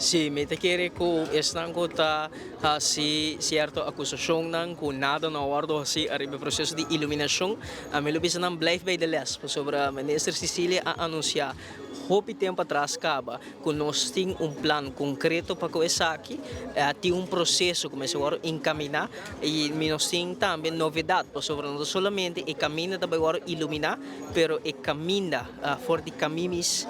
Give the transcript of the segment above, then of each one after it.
Si, mi ta kere ku esnan ku ta hasi sierto akusashonnan ku nada no a wòrdu hasí ariba e proseso di iluminashon, ami lo bisa nan blijf bij de les, pasobra Minister Cecilia a anunsiá hopi tempu atras kaba ku nos tin un plan konkreto pa ku esaki, tin un proseso ku mester wòrdu enkaminá i nos tin tambe novedat pasobra no ta solamente e kaminda ta bai wòrdu iluminá, pero e kaminda for di Kamimis,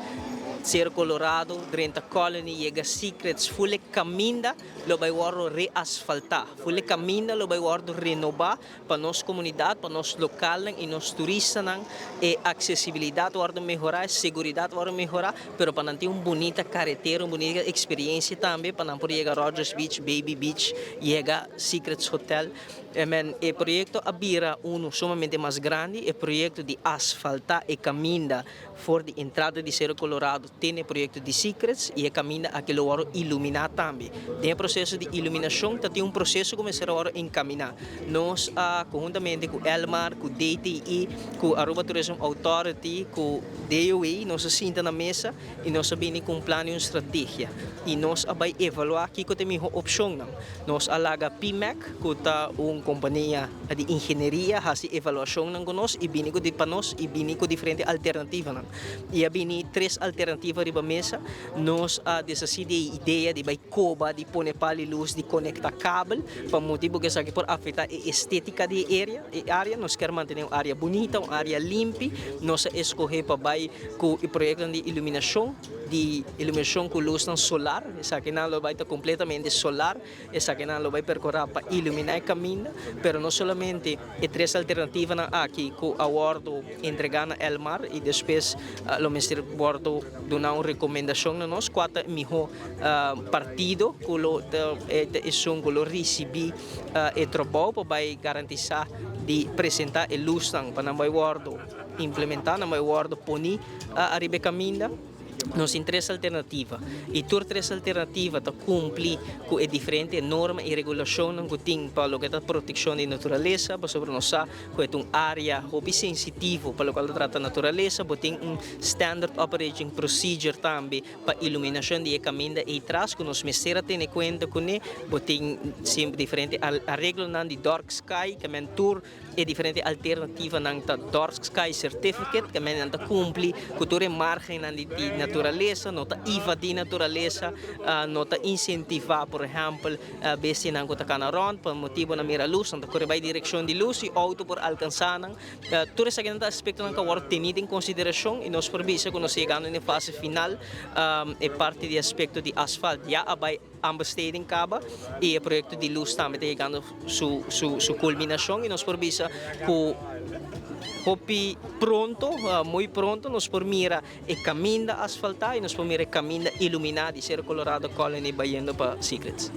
Cerro Colorado, drenta Colony yega Secrets, ful e kaminda lo bai wòrdu reasfaltá, ful e kaminda lo bai wòrdu renobá pa nos komunidat, pa nos lokalnan i nos turistanan e aksesibilidat wòrdu mehorá, e seguridat wòrdu mehorá, pero pa nan tin un bunita karetera, un bunita eksperensia tambe pa nan por yega Rogers Beach, Baby Beach, yega Secrets Hotel. Amen. E proyekto a bira unu sumamente mas grandi, e proyekto di asfaltá e kaminda for di entrada di Cerro Colorado te na e proyekto di Secrets i e kaminda aki lo wòrdu iluminá tambe. Den e proseso di iluminashon ta tin un proseso ku mester a wòrdu enkaminá. Nos a konhuntamente ku Elmar, ku DTI, ku Aruba Tourism Authority, ku DOE nos a sinta na mesa i nos a bini ku un plan i un strategia i nos a bai evaluá kiko ta e mihó opshonnan. Nos a laga PMAC, ku ta un kompania di ingenieria, hasi evaluashonnan ku nos i bini ku pa nos i bini ku diferente alternativanan. I a bini tres alternativa riba mesa. Nos a deshasí di e idea di bai koba, di pone pal di lus, di konektá kabel, pa motibu ku esaki por afektá e estetika di e area, e área. Nos kier mantené un área bunita, un área limpi. Nos a eskohé pa bai ku e proyektonan di iluminashon. Di iluminacion cu lusnan solar, esakinan lo bay ta completamente solar, esakinan lo bay percura pa ilumina e caminda, pero no solamente e tres alternativanan aki cu a wordo entrega na Elmar y despues lo mester wordo duna un recomendacion na nos cua ta e miho partido cu lo ta esun cu lo ricibi e trabou pa bay garantisa di presenta e lusnan pa nan bay wordo implementa, nan bay wordo poni. Ariba e kaminda nos tin tres alternativa i tur tres alternativa ta kumpli ku e diferente norma i regulashonnan ku tin pa loke ta protekshon di naturalesa pasobra nos sa ku e ta un área hopi sensitivo pa lokual ta trata naturalesa. Bo tin un standard operating procedure tambe pa iluminashon di e kaminda ei tras ku nos mester a tene kuenta kuné. Bo tin diferente areglonan di dark sky ke men tur E diferente alternativanan ta Dark Sky Certificate, ke men nan ta kumpli ku tur e margennan di naturalesa, no ta invadí naturalesa, no ta insentivá por ehèmpel bestianan ku ta kana rònt pa motibu nan mira lus, nan ta kore bai direkshon di lus i outo por alkansá nan. Tur esakinan ta aspektonan ku a wòrdu tení den konsiderashon i nos por bisa ku nos ta yegando na e fase final, e parti di aspekto di asfalt ya a bai. Aanbesteding kaba y e proyecto di luz tambe ta yegando su su su culminacion y nos por bisa cu hopi pronto, muy pronto nos por mira e caminda asfalta y nos por mira e caminda ilumina di Cerro Colorado Colony bayendo pa Secrets.